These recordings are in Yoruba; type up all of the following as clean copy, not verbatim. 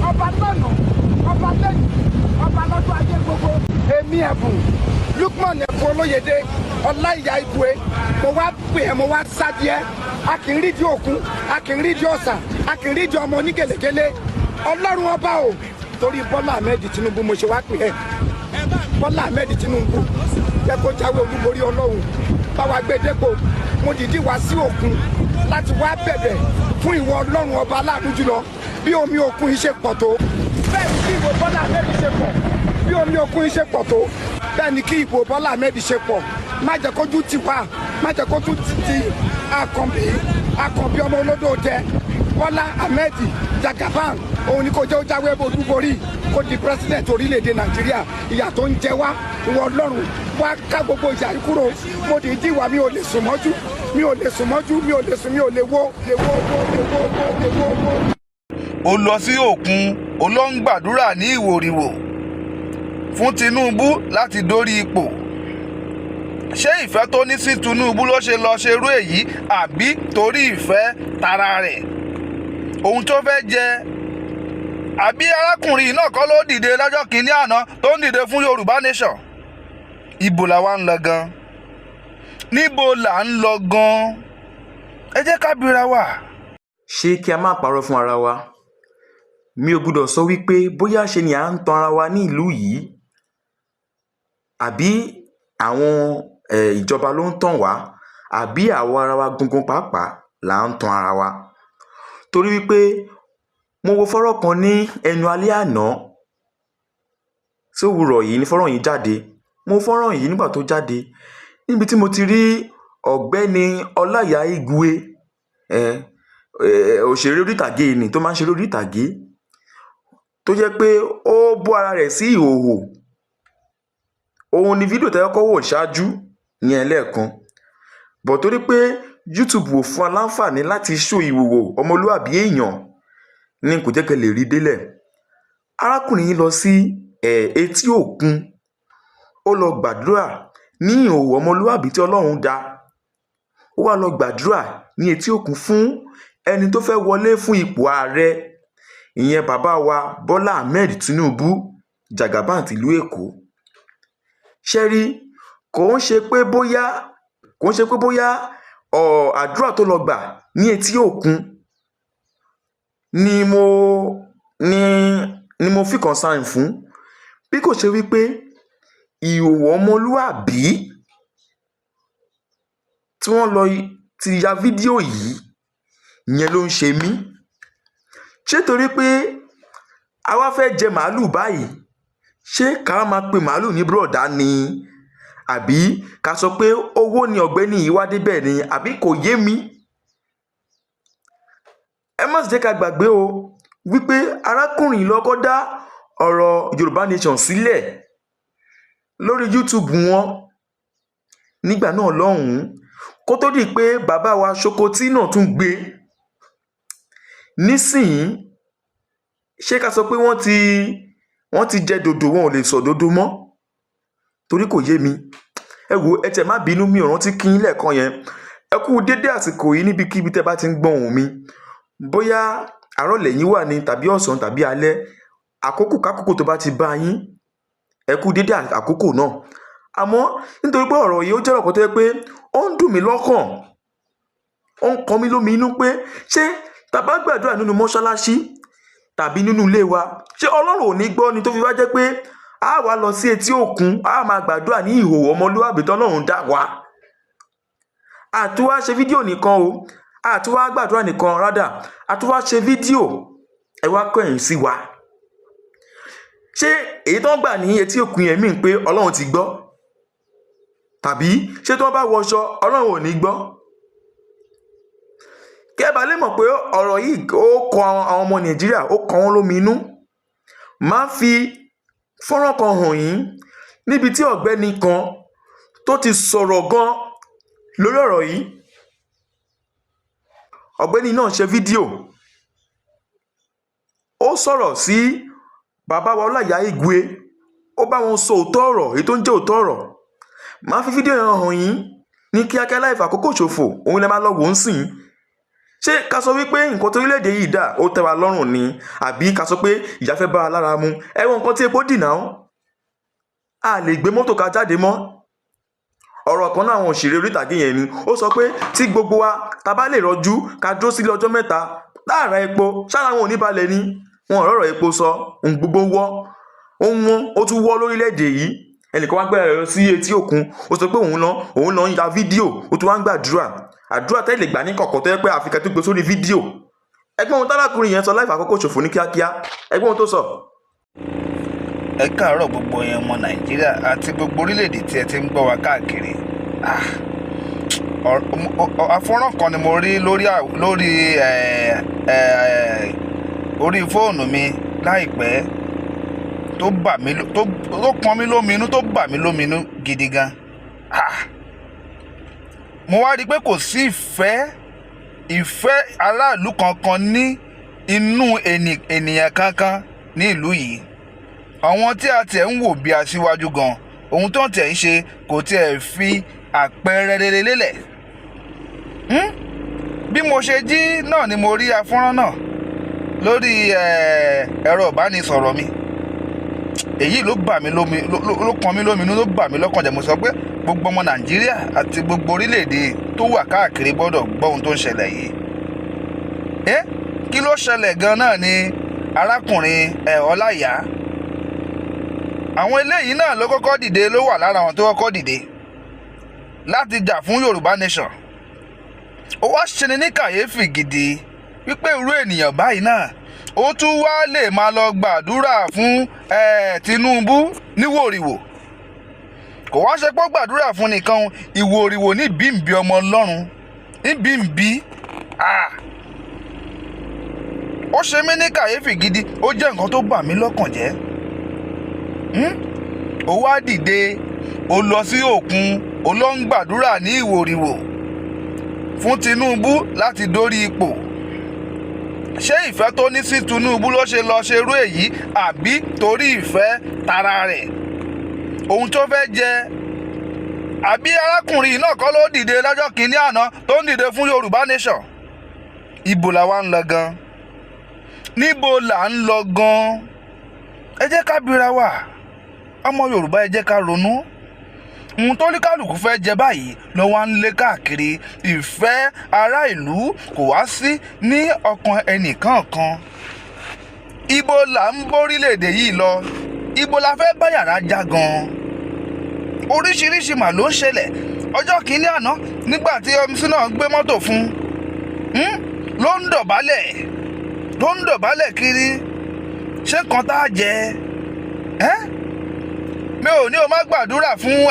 Ọba lọ́nà, ọba lẹ́yìn, ọba lọ́jọ́ ayé gbogbo. Èmi Ẹ̀bùn Lukman Ẹ̀bùn Olóyèdè Ọláìyá Igwe, mo wá pè ẹ́, mo wá sádìẹ́. A kì í rídìí òkun, a kì í rídìí ọ̀sà, a kì í rídìí ọmọ onígèlègélé. Ọlọ́run ọba o, torí Bọ́lá Ahmed Tinubu mo ṣe wá pè ẹ́. Bọ́lá Ahmed Tinubu, jẹ́ kó jáwé olúborí. Ọlọ́run báwa gbé dépò. Mo dìídì wá sí òkun láti wá bẹ̀bẹ̀ fún ìwọ Ọlọ́run ọba aláàánú jùlọ. Bí omi òkun yìí ṣe pọ̀ tó, bẹ́ẹ̀ ni kí ìbò Bọ́lá Ahmed ṣe pọ̀. Bí omi òkun yìí ṣe pọ̀ tó, bẹ́ẹ̀ ni kí ìbò Bọ́lá Ahmed ṣe pọ̀. Má jẹ́ kójú tì wá, má jẹ́ kójú tì ti Àkànbí, Àkànbí ọmọ olódò jẹ. Bọ́lá Ahmed Jagaban, òun ni kò jẹ́ ó jáwé olúborí, kó di president orílẹ̀-èdè Nàìjíríà. Ìyà tó ń jẹ wá, ìwọ Ọlọ́run wá ká gbogbo ìyà yìí kúrò. Mo dìídì wá, mi ò lè sùn mọ́jú, mi ò lè sùn mọ́jú, mi ò lè sùn, mi ò lè wó, lè wó, wó, lè wó, wó, lè wó, wó. Ó lọ sí òkun, ó lọ ń gbàdúrà ní ìwòrìwò fún Tinubu láti dórí ipò. Ṣé ìfẹ́ tó ní sí Tinubu ló ṣe lọ ṣerú èyí, àbí torí ìfẹ́ tara rẹ̀, ohun tó fẹ́ jẹ? Àbí arákùnrin náà kọ́ ló dìde lọ́jọ́ kìíní àná tó ń dìde fún Yorùbá Nation? Ibo la wá ń lọ gan? Níbo là ń lọ gan? Ẹ jẹ́ ká bira wa. Ṣé kí a má parọ́ fún ara wa? Mi ò gbọ́dọ̀ sọ wípé bóyá ṣe ni à ń tan ara wa ní ìlú yìí, àbí àwọn ìjọba ló ń tàn wá, àbí àwa ara wa gangan pàápàá là ń tan ara wa. Torí wípé mo wo fọ́nrán kan ní ẹnu alẹ́ àná sówùrọ̀ yìí ní fọ́nrán yìí jáde. Mo wo fọ́nrán yìí nígbà tó jáde, níbi tí mo ti rí Ọ̀gbẹ́ni Ọláìyá Igwe, òṣèré orí ìtàgé ni, tó máa ń ṣeré orí ìtàgé, tó jẹ́ pé ó bó ara rẹ̀ sí ìhòhò. Òun ni fídíò tẹ́ kọ́kọ́ wò ṣáájú yẹn lẹ́ẹ̀kan bọ̀, torí pé YouTube ò fún wa láǹfààní láti ṣó ìhòhò ọmọlúàbí èèyàn ní kò jẹ́ kẹ́ lè rí délẹ̀. Arákùnrin yìí lọ sí etí òkun, ó lọ gbàdúrà ní ìhòhò ọmọlúàbí tí Ọlọ́run dá. Ó wá lọ gbàdúrà ní etí òkun fún ẹni tó fẹ́ wọlé fún ipò ààrẹ, ìyẹn bàbá wa Bọ́lá Ahmed Tinubu, Jagaban tìlú Èkó. Ṣe rí, kò ń ṣe pé bóyá àdúrà tó lọ gbà ní etí òkun ni mo fi concern fún, bí kò ṣe wípé ìhòòhò ọmọlúàbí tí wọ́n lọ ti ya fídíò yìí yẹn ló ń ṣe mí. Ṣé torí pé a wá fẹ́ jẹ màálù báyìí, ṣé ká máa pe màálù ní bùrọ̀dá ni, àbí ká sọ pé owó ni ọ̀gbẹ́ni yìí wá débẹ̀ ni? Àbí kò yé mi. Ẹ má sì jẹ́ ká gbàgbé o wípé arákùnrin yìí ló kọ́kọ́ dá ọ̀rọ̀ Yorùbá Nation sílẹ̀ lórí YouTube wọn nígbà náà lọ́hùn-ún, kó tó di pé bàbá wa Ṣokotí náà tún gbé nísìnyí. Ṣé ká sọ pé wọ́n ti jẹ dòdò, wọn ò lè sọ dòdò mọ́? Torí kò yé mi. Ẹ wo, ẹ tẹ̀ má bínú, mi ò rántí kí yín lẹ́ẹ̀kan yẹn. Ẹ kú dédé àsìkò yìí níbikíbi tẹ́ bá ti ń gbọ́ ohùn mi. Bóyá àárọ̀ lẹ́yìn wà ní, tàbí ọ̀sán, tàbí alẹ́, àkókò kákòókò tó bá ti bá yín, ẹ kú dédé àkókò náà. Àmọ́ nítorí pé ọ̀rọ̀ yìí, ó jẹ́ ọ̀rọ̀ kan tó jẹ́ pé ó ń dùn mí lọ́kàn, ó ń kan mí lómi inú pé ṣé tá bá gbàdúrà nínú mọ́ṣáláṣí tàbí nínú ilé wa, ṣé Ọlọ́run ò ní gbọ́ ni, tó fi wá jẹ́ pé a wá lọ sí etí òkun, a máa gbàdúrà ní ìhòòhò ọmọlúwàbí tọ́lọ́run dá wa? Àtúwá ṣe fídíò nìkan o, àtúwá gbàdúrà nìkan rádà, àtúwá ṣe fídíò, ẹ wá kọ̀yìn sí wa. Ṣé èyí tó ń gbà ní etí òkun yẹn mí pé Ọlọ́run ti gbọ́, tàbí ṣé tí wọ́n bá wọṣọ, Ọlọ́run ò ní gbọ́? Kí ẹ bá lè mọ̀ pé ọ̀rọ̀ yìí, ó kọ àwọn ọmọ Nàìjíríà, ó kọ wọ́n lómi inú, máa fi fọ́nrán kan hàn yín níbi tí ọ̀gbẹ́ni kan tó ti sọ̀rọ̀ gan lórí ọ̀rọ̀ yìí. Ọ̀gbẹ́ni náà ṣe fídíò, ó sọ̀rọ̀ sí Bàbá wa Ọláìyá Igwe, ó bá wọn sọ òótọ́ ọ̀rọ̀, èyí tó ń jẹ́ òótọ́ ọ̀rọ̀. Màá fi fídíò yẹn hàn yín ní kíákíá láì fàkókò ṣòfò. Òun lè máa lọ wò ó sìn. Ṣé ká sọ wípé nǹkan tó orílẹ̀-èdè yìí dà, ó tẹ́ wa lọ́rùn ni, àbí ká sọ pé ìyà fẹ́ bá wa lára mu? Ẹ wo nǹkan tí epo dì náà, a lè gbé mọ́tò ká jáde mọ́. Ọ̀rọ̀ kan náà, àwọn òṣèré orí ìtàgé yẹn ni ó sọ pé tí gbogbo wa ta bá lè rọjú ká dúró sílé ọjọ́ 3 láàrá epo ṣáà, wọn ò ní balẹ̀ ni. Wọn ò rọ̀rọ̀ epo sọ, ohun gbogbo wọ́, ó wọ́n, ó tún wọ́ lórílẹ̀‐èdè yìí. Ẹnìkan wá gbéra rẹ̀ lọ sí etí òkun, ó sọ pé òun lọ ń ya fídíò, ó tún wá ń gbàdúrà, àdúrà tẹ́lẹ̀ gbà ní kọ̀kọ̀ tó yẹ pé àfikẹ́ tó gbé sórí fídíò. Ẹgbọ́n ohun tálákùnrin yẹn sọ láì fàkókò ṣòfò ní kíákíá. Ẹgbọ́n ohun tó sọ. Ẹ káàárọ̀, gbogbo ẹ̀yin ọmọ Nàìjíríà àti gbogbo orílẹ̀-èdè tí ẹ ti ń gbọ́ wa káàkiri. Ah, àfọ́nrán kan ni mo rí lórí ẹ̀ ẹ̀ orí fóònù mi láìpẹ́ tó bà mí tó pọn mí lóminú, tó bà mí lóminú gidi gan. Ah, mo wá rí i pé kò sí ìfẹ́ aráàlú kankan ní inú ènìyàn kankan ní ìlú yìí. Àwọn tí a tiẹ̀ ń wò bí aṣíwájú gan, ohun tó ń tiẹ̀ ń ṣe kò tiẹ̀ fi àpẹẹrẹ rere lélẹ̀. Bí mo ṣe jí náà ni mo rí afọ́nrán náà lórí ẹ̀rọ ìbánisọ̀rọ̀ mi. Èyí ló bà mí lómi, ló kan mí lóminú, ló bà mí lọ́kàn jẹ́. Mo sọ pé gbogbo ọmọ Nàìjíríà àti gbogbo orílẹ̀-èdè tó wà káàkiri gbọ́dọ̀ gbọ́ ohun tó ń ṣẹlẹ̀ yìí. Ẹ́, kí ló ṣẹlẹ̀ gan náà ni arákùnrin Ọláìyá, àwọn eléyìí náà ló kọ́kọ́ dìde, ló wà lára àwọn tó kọ́kọ́ dìde láti jà fún Yorùbá Nation. Ó wá ṣeni ní kàyéfì gidi wípé irú ènìyàn báyìí náà, ó tún wá lè máa lọ gbàdúrà fún Tinubu níwòrìwò. Kò wá ṣe pé ó gbàdúrà fún nìkan, ìwòrìwò ní bíǹbí ọmọ Ọlọ́run ní bíǹbí. Ah, ó ṣe mí ní kàyéfì gidi, ó jẹ́ nǹkan tó bà mí lọ́kàn jẹ́. Ó wá dìde, ó lọ sí òkun, ó lọ ń gbàdúrà ní ìwòrìwò fún Tinubu láti dórí ipò. Ṣé ìfẹ́ tó ní sí Tinubu ló ṣe lọ ṣerú èyí, àbí torí ìfẹ́ tara rẹ̀, ohun tó fẹ́ jẹ? Àbí arákùnrin yìí náà kọ́ ló dìde lọ́jọ́ kìíní àná tó ń dìde fún Yorùbá Nation? Ibo la wá ń lọ gan? Níbo là ń lọ gan? Ẹ jẹ́ ká bira wa, ọmọ Yorùbá, ẹ jẹ́ ká ronú. Ohun tó ní kálukú fẹ́ jẹ báyìí ló wá ń lé káàkiri. Ìfẹ́ ará ìlú kò wá sí ní ọkàn ẹnìkankan. Ibo là ń bórílẹ̀-èdè yìí lọ? Ibo la fẹ́ bá yàrá já gan? Oríṣiríṣi mà ló ń ṣẹlẹ̀. Ọjọ́ kìíní àná, nígbà tí MC náà gbé mọ́tò fún un, ló ń dọ̀bálẹ̀ kiri. Ṣé kan tá a jẹ ẹ́? Mi ò ní o má gbàdúrà fún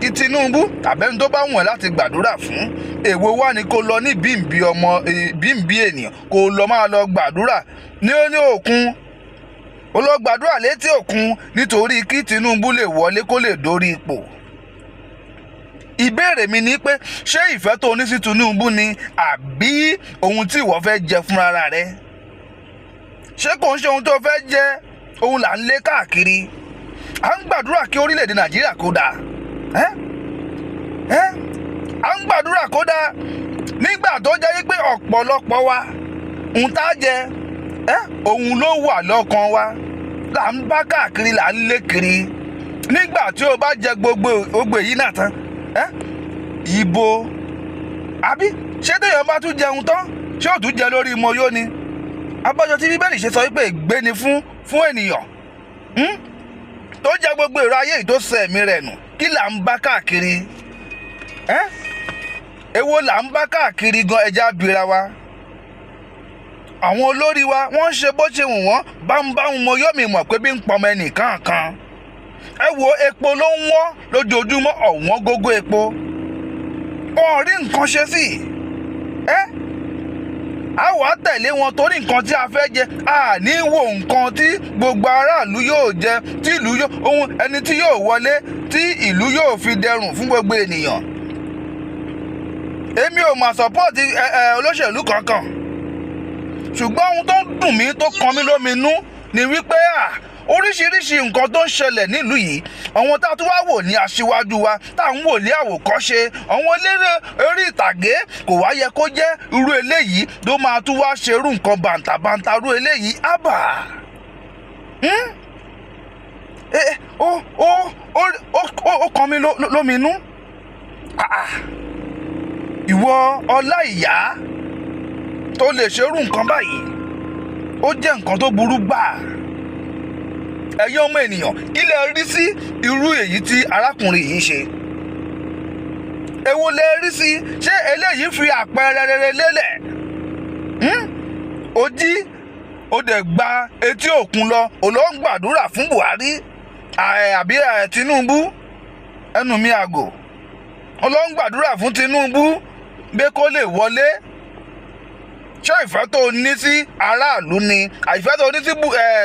kí Tinubu tàbẹ́ni tó bá wùn ẹ́ láti gbàdúrà fún. Èwo wá ni kó lọ ní bíǹbí ọmọ bíǹbí ènìyàn, kó lọ máa lọ gbàdúrà ní òkun, ó lọ gbàdúrà létí òkun nítorí kí Tinubu lè wọlé, kó lè dórí ipò? Ìbéèrè mi ni pé, ṣé ìfẹ́ tó ní sí Tinubu ni, àbí ohun tí ìwọ fẹ́ jẹ fúnra rẹ? Ṣé kò ń ṣe ohun tó fẹ́ jẹ ohun là ń lé káàkiri? À ń gbàdúrà kí orílẹ̀-èdè Nàìjíríà kó dáa. Ẹ́ ẹ́, à ń gbàdúrà kó dáa nígbà tó jẹ́ wípé ọ̀pọ̀lọpọ̀ wa, ohun tá a jẹ ẹ́, òun ló wà lọ́kàn wa, là ń bá káàkiri, là ń lé kiri. Nígbà tí o bá jẹ gbogbo gbogbo èyí náà tán ẹ́, ìbò, àbí ṣé téèyàn bá tún jẹun tán, ṣé ò tún jẹ lórí mọ́yó ni? Abájọ tí Bíbélì ṣe sọ wípé ègbé ni fún ènìyàn tó jẹ gbogbo èrò ayé yìí tó sọ ẹ̀mí rẹ̀ nù. Kí là ń bá káàkiri ẹ́? Èwo là ń bá káàkiri gan? Ẹja bira wa. Àwọn olórí wa, wọ́n ń ṣe bó ṣe wù wọ́n bámúbámú. Mo yóò mi mọ̀ pé bí ń pọmọ ẹnìkan kan. Ẹ wo epo ló ń wọ́n lójoojúmọ́, ọ̀wọ́n gógó epo, wọn ò rí nǹkan ṣe sí ẹ́. A wàá tẹ̀lé wọn torí nǹkan tí a fẹ́ jẹ. A ní wo nǹkan tí gbogbo aráàlú yóò jẹ, tí ìlú yóò, ohun ẹni tí yóò wọlé tí ìlú yóò fi dẹrùn fún gbogbo ènìyàn. Èmi ò mà support ẹ ẹ olóṣèlú kankan, ṣùgbọ́n ohun tó ń dùn mí, tó kan mí lóminú Ni wípé à oríṣiríṣi nǹkan tó ń ṣẹlẹ̀ nílùú yìí, àwọn tá a tún wá wò ní aṣíwájú wa, tá à ń wò ní àwòkọ́ṣe, àwọn eléré orí ìtàgé, kò wá yẹ kó jẹ́ irú eléyìí ló máa tún wá ṣerú nǹkan bàǹtàbàǹtà irú eléyìí. Ábà, Ó kan mi lóminú. Ah, ah. Ìwọ Ọláìyá tó lè ṣerú nǹkan báyìí, ó jẹ́ nǹkan tó burú gbáà. Ẹ̀yin ọmọ ènìyàn, kí lẹ rí sí irú èyí tí arákùnrin yìí ṣe? Èwo lẹ rí sí? Ṣé eléyìí fi àpẹẹrẹ rere lélẹ̀? Ó jí, ó dẹ̀ gba etí òkun lọ, ó lọ ń gbàdúrà fún Buhari àbí Tinubu. Ẹnu mi àgò. Ó lọ ń gbàdúrà fún Tinubu bí kó lè wọlé. Ṣé ìfẹ́ tó ní sí aráàlú ni, àìfẹ́ tó ní sí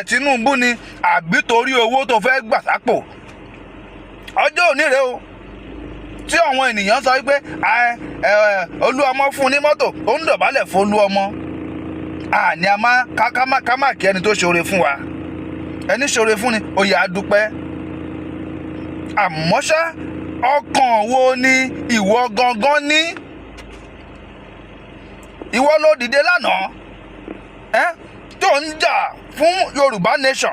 Tinubu ni, àbí torí owó tó fẹ́ gbà sápò? Ọjọ́ òní rèé o tí àwọn ènìyàn sọ wípé Olúọmọ fún un ní mọ́tò, ó ń dọ̀bálẹ̀ fún Olúọmọ. Àní a máa ká má kí ẹni tó ṣoore fún wa. Ẹni ṣoore fún ni ó yẹ á dúpẹ́. Àmọ́ ṣá, ọkàn wo ni ìwọ gangan ní? Ìwọ ló dìde lánàá ẹ tó ń jà fún Yorùbá Nation,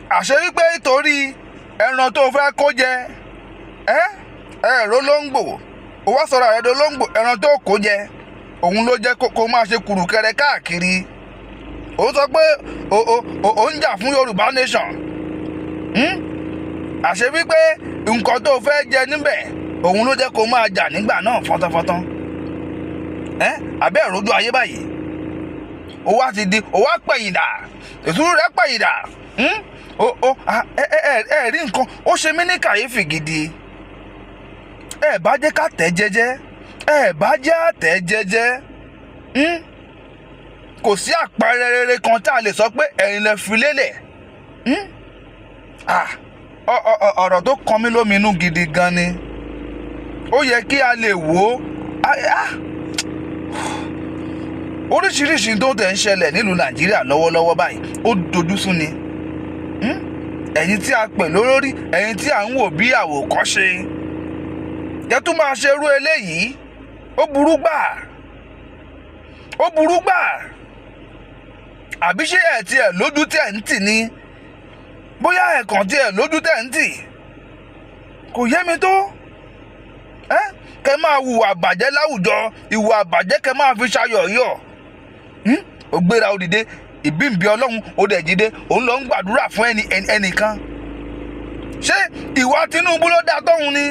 àṣẹ wípé torí ẹran tó fẹ́ kó jẹ ẹ ẹ̀rọ lóńgbò, ó wá sọ̀rọ̀ ẹ̀rọ lóńgbò. Ẹran tó kó jẹ òun ló jẹ́ kó máa ṣe kùrùkẹrẹ káàkiri. Ó sọ pé ó ń jà fún Yorùbá Nation, Àṣẹ wípé nǹkan tó fẹ́ jẹ níbẹ̀ òun ló jẹ́ kó máa jà nígbà náà fọ́tánfọ́tán ẹ́. Àbẹ́ ìrójú ayé báyìí, ó wá ti di, ó wá pẹ̀yìndà, èsúrú rẹ̀ pẹ̀yìndà. Ó ẹ ẹ ẹ rí nǹkan, ó ṣe mí ní kàyéfì gidi. Ẹ bá jẹ́ ká tẹ̀ jẹ́jẹ́, ẹ bá jẹ́ àtẹ̀ jẹ́jẹ́. Kò sí àpẹẹrẹ rere kan tá a lè sọ pé ẹ̀yin lẹ fi lélẹ̀. Ah, ọ̀rọ̀ tó kan mí lóminú gidi gan ni. Ó yẹ kí a lè wò ó. Ah, oríṣiríṣi tó tẹ̀ ń ṣẹlẹ̀ nílùú Nàìjíríà lọ́wọ́lọ́wọ́ báyìí, ó dojú sú ni. Ẹ̀yin tí a pè lórí, ẹ̀yin tí à ń wò bí àwòkọ́ṣe, jẹ́ tún máa ṣe irú eléyìí, ó burú gbà, ó burú gbà. Àbí ṣé ẹ̀ tiẹ̀ lójú tẹ̀ ń tì ni? Bóyá ẹ̀kàn tiẹ̀ lójú tẹ̀ ń tì, kò yé mi tó. Ẹ́ kẹ máa hùwà àbàjẹ́ láwùjọ, ìwà àbàjẹ́ kẹ máa fi ṣayọ̀ yọ̀. Ó gbéra, ó dìde, ìbíǹbí Ọlọ́run, ó dẹ̀ jíde, òun lọ ń gbàdúrà fún ẹnìkan. Ṣé ìwà Tinubu ló dáa tóun ni?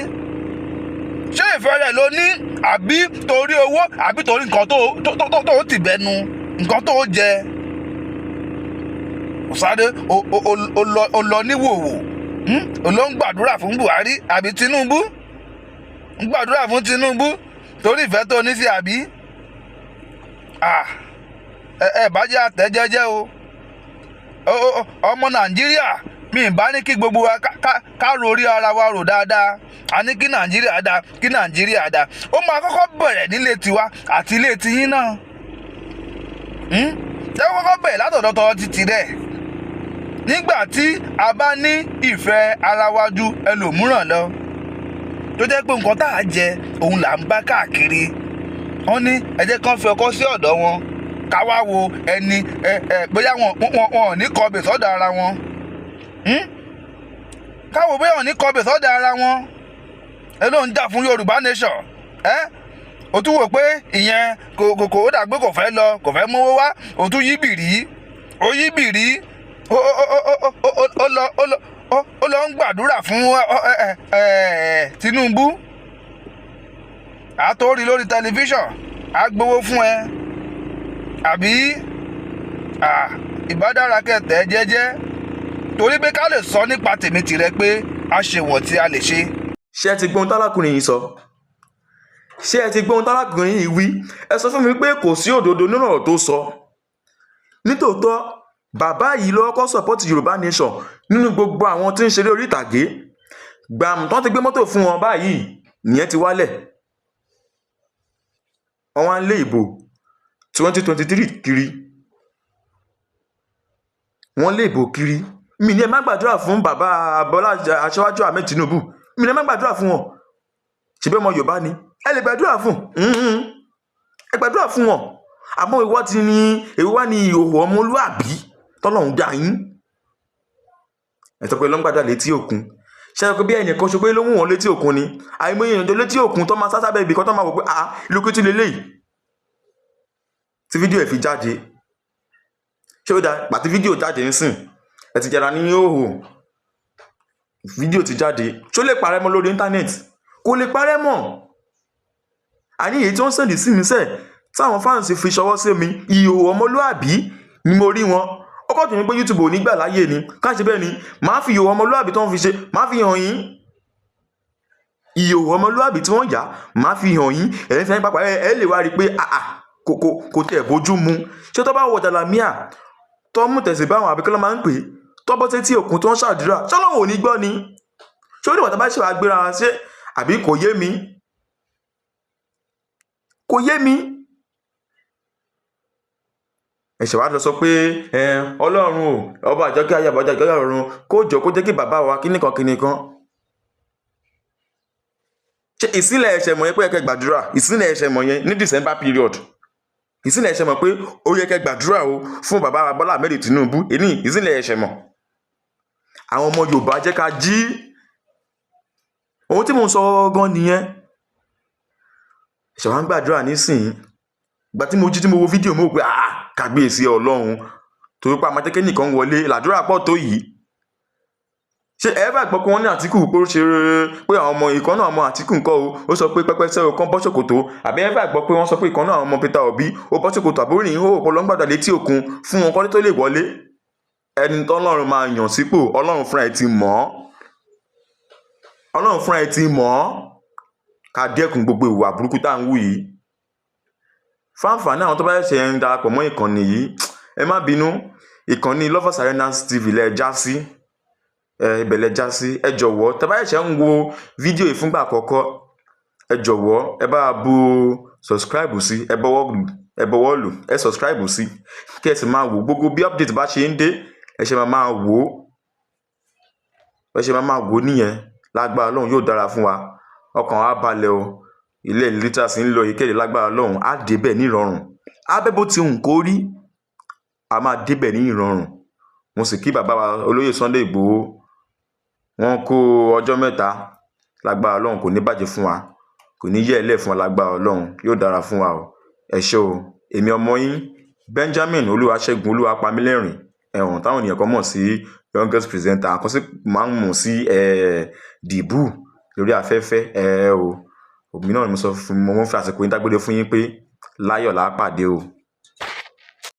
Ṣé ìfẹ́ rẹ̀ ló ní, àbí torí owó, àbí torí nǹkan tó tì bẹ́nu, nǹkan tó jẹ? Ó sáré, ó lọ níwòwò, Ó lọ ń gbàdúrà fún Buhari àbí Tinubu, ń gbàdúrà fún Tinubu torí ìfẹ́ tó ní sí, àbí? Ah, ẹ bá jẹ́ àtẹ́jẹ́jẹ́ o. Ọmọ Nàìjíríà, mi ì bá ní kí gbogbo wa ká rorí ara wa rò dáadáa. A ní kí Nàìjíríà dáa, kí Nàìjíríà dáa, ó máa kọ́kọ́ bẹ̀rẹ̀ nílé tiwa àti ilé tiyín náà. Ṣé ó kọ́kọ́ bẹ̀rẹ̀ látọ̀dọ̀ tọ́ títì rẹ̀? Nígbà tí a bá ní ìfẹ́ ara wa ju ẹlòmíràn lọ, tó jẹ́ pé nǹkan tá a jẹ òun là ń bá káàkiri, wọ́n ní ẹ jẹ́ kán fi ọkọ sí ọ̀dọ̀ wọn, ká wá wo ẹni ẹ ẹ bóyá wọn ò ní kọbè sọ́dọ̀ ara wọn. Káwo bóyá wọn ò ní kọbè sọ́dọ̀ ara wọn. Ẹ ló ń jà fún Yorùbá Nation, ẹ o tún wò pé ìyẹn kò ó dàgbé, kò fẹ́ lọ, kò fẹ́ mówó wá, o tún yí bìrí, ó yí bìrí, ó lọ ó lọ ń gbàdúrà fún ẹ Tinubu. Àtòrí lórí tẹlifíṣàn, á gbowó fún ẹ, àbí? Ìbádára kẹtẹ jẹ́jẹ́, torí pé ká lè sọ nípa tèmi tìrẹ pé a ṣe wọ̀n tí a lè ṣe. Ṣé ẹ ti gbọ́n tálákùnrin yìí sọ? Ṣé ẹ ti gbọ́n tálákùnrin yìí wí? Ẹ sọ fún mi pé kò sí òdodo nínú ọ̀rọ̀ tó sọ. Nítòótọ́, bàbá yìí ló kọ́kọ́ support Yorùbá Nation nínú gbogbo àwọn tí ń ṣeré orí ìtàgé. Gbàm tán ti gbé mọ́tò fún wọn báyìí, nìyẹn ti wálẹ̀. Wọ́n wá ń lé ìbò 2023 kiri. Wọ́n lè bò kiri. Mi ní ẹ má gbàdúrà fún bàbá Bọ́lá Aṣíwájú Ahmed Tinubu, mi ní ẹ má gbàdúrà fún wọn. Ṣebí ọmọ Yorùbá ni, ẹ lè gbàdúrà fún, ẹ gbàdúrà fún wọn. Àmọ́ ìwọ ti ní èwo wá ní ìhòòhò ọmọlúàbí tọ́lọ́run dá yín? Ẹ sọ pé ló ń gbàdúrà létí òkun. Ṣe é pé bí ẹnìkan ṣe pé ló ń wọ̀n létí òkun ni? Àìmọye èèyàn tó létí òkun tó máa sá sábẹ́ ibì kan, tó máa wò pé, ah, ìlú kí tún leléyìí tí fídíò ẹ̀ fi jáde. Ṣé ó dáa pàtí fídíò jáde ń sìn? Ẹ ti jẹra ní ìhòòhò, fídíò ti jáde, ṣó lè parẹ́ mọ́ lórí íńtánẹ́ẹ̀tì? Kò lè parẹ́ mọ́. Àní èyí tí wọ́n send sí mi sẹ́ẹ̀, táwọn fans fi ṣọwọ́ sí mi, ìhòòhò ọmọlúàbí ni mo rí wọn. Ó kọ́ tó ní pé YouTube ò ní gbà láyè ni. Ká ṣe bẹ́ẹ̀ ni, màá fi ìhòòhò ọmọlúàbí tó ń fi ṣe, màá fi hàn yín. Ìhòòhò ọmọlúàbí tí wọ́n yà, màá fi hàn yín. Ẹ̀ ń fẹ́ pápá, ẹ lè wá rí i pé àà, kò tẹ̀ bójú mu. Ṣé tó bá wọ jàlámíà, tó mú tẹ̀sí báwọn, àbí kí ló máa ń pè é, tó bọ́ sétí òkun, tó ń ṣàdúrà, ṣọlọ́run ò ní gbọ́ ni? Ṣé ó ní ìwà tó bá ṣe wàá gbéra ṣé? Àbí kò yé mi, kò yé mi. Ẹ̀ṣẹ̀ wa lọ sọ pé ẹ Ọlọ́run o, ọba àjọkẹ́ ayé, àbájá àjọkẹ́ ọ̀run, kó jọ kó jẹ́ kí bàbá wa kíníkan kíníkan. Ṣé ìsílẹ̀ ẹ̀ṣẹ̀ mọ̀ yẹn pé ẹ kẹ́ gbàdúrà? Ìsílẹ̀ ẹ̀ṣẹ̀ mọ̀ yẹn ní December period, ìsílẹ̀ ẹ̀ṣẹ̀ mọ̀ pé ó yẹ kẹ́ gbàdúrà o fún bàbá wa Bọ́lá Ahmed Tinubu èní? Ìsílẹ̀ ẹ̀ṣẹ̀ mọ̀. Àwọn ọmọ Yorùbá, jẹ́ ká jí. Ohun tí mò ń sọ gan nìyẹn. Ẹ̀ṣẹ̀ wa ń gbàdúrà nísìnyí. Ìgbà tí mo jí, tí mo wo fídíò, mo rò pé, ah, kàgbéyèsí Ọlọ́run, torí pé amatẹ́kẹ́ nìkan wọlé làdúrà pọ̀ tó yìí. Ṣé ẹ bá gbọ́ pé wọ́n ní Àtìkù pé ó ṣe pé àwọn ọmọ ìkan náà, ọmọ Àtìkù ńkọ́ o, ó sọ pé pẹ́pẹ́sẹ́ o kán bọ́ ṣòkòtò? Àbí ẹ bá gbọ́ pé wọ́n sọ pé ìkan náà, àwọn ọmọ Peter Obi, ó bọ́ ṣòkòtò àbórí ìhó òpó lọ́ngbàdà létí òkun fún wọn kọ́lé tó lè wọlé? Ẹni tọ́lọ́run máa yàn sípò, Ọlọ́run fúnra ẹ̀ ti mọ̀ ọ́. Ọlọ́run fúnra ẹ̀ ti mọ̀ ọ́. Ká dẹ́kun gbogbo ìwà burúkú tá à ń wù yìí. Fáǹfààní àwọn tó bá ṣẹ̀ṣẹ̀ ń darapọ̀ mọ́ ìkànnì yìí, ẹ má bínú, ìkànnì Lovers Arenas TV lẹ já sí, ẹ ibẹ̀ lẹ já sí. Ẹ jọ̀wọ́, tẹ́ bá ṣẹ̀ṣẹ̀ ń wo fídíò yìí fúngbà àkọ́kọ́, ẹ jọ̀wọ́, ẹ bá bu subscribe sí, ẹ bọ́wọ́ lù, ẹ bọ́wọ́ lù, ẹ subscribe sí, kí ẹ sì máa wò gbogbo bí update bá ṣe ń dé. Ẹ ṣe máa máa wò ó, ẹ ṣe máa máa wò ó nìyẹn. Lágbára Ọlọ́run, yóò dára fún wa, ọkàn wa balẹ̀ o. Ilé ìlítà sí ń lọ ìkéde, lágbára Ọlọ́run, á débẹ̀ ní ìrọ̀rùn. Abẹ́ bó ti hùn kó rí, a máa débẹ̀ ní ìrọ̀rùn. Mo sì kí bàbá wa olóyè Sunday Ìgbòho, wọn kó ọjọ́ mẹ́ta. Lágbára Ọlọ́run, kò ní bàjẹ́ fún wa, kò ní yẹ̀ ẹ́ lẹ̀ fún wa. Lágbára Ọlọ́run, yóò dára fún wa o. Ẹ ṣé o. Èmi ọmọ yín, Benjamin Olúwaṣẹ́gun Olúwapamílẹ́rìn ẹ̀wọ̀n, táwọn ènìyàn kan mọ̀ sí youngest presenter, kan sì máa ń mọ̀ sí dìbù lórí afẹ́fẹ́ ẹ o. Òmí náà ni mo sọ fún mo ń fi àsìkò yín dágbére fún yín pé láyọ̀ là á pàdé o.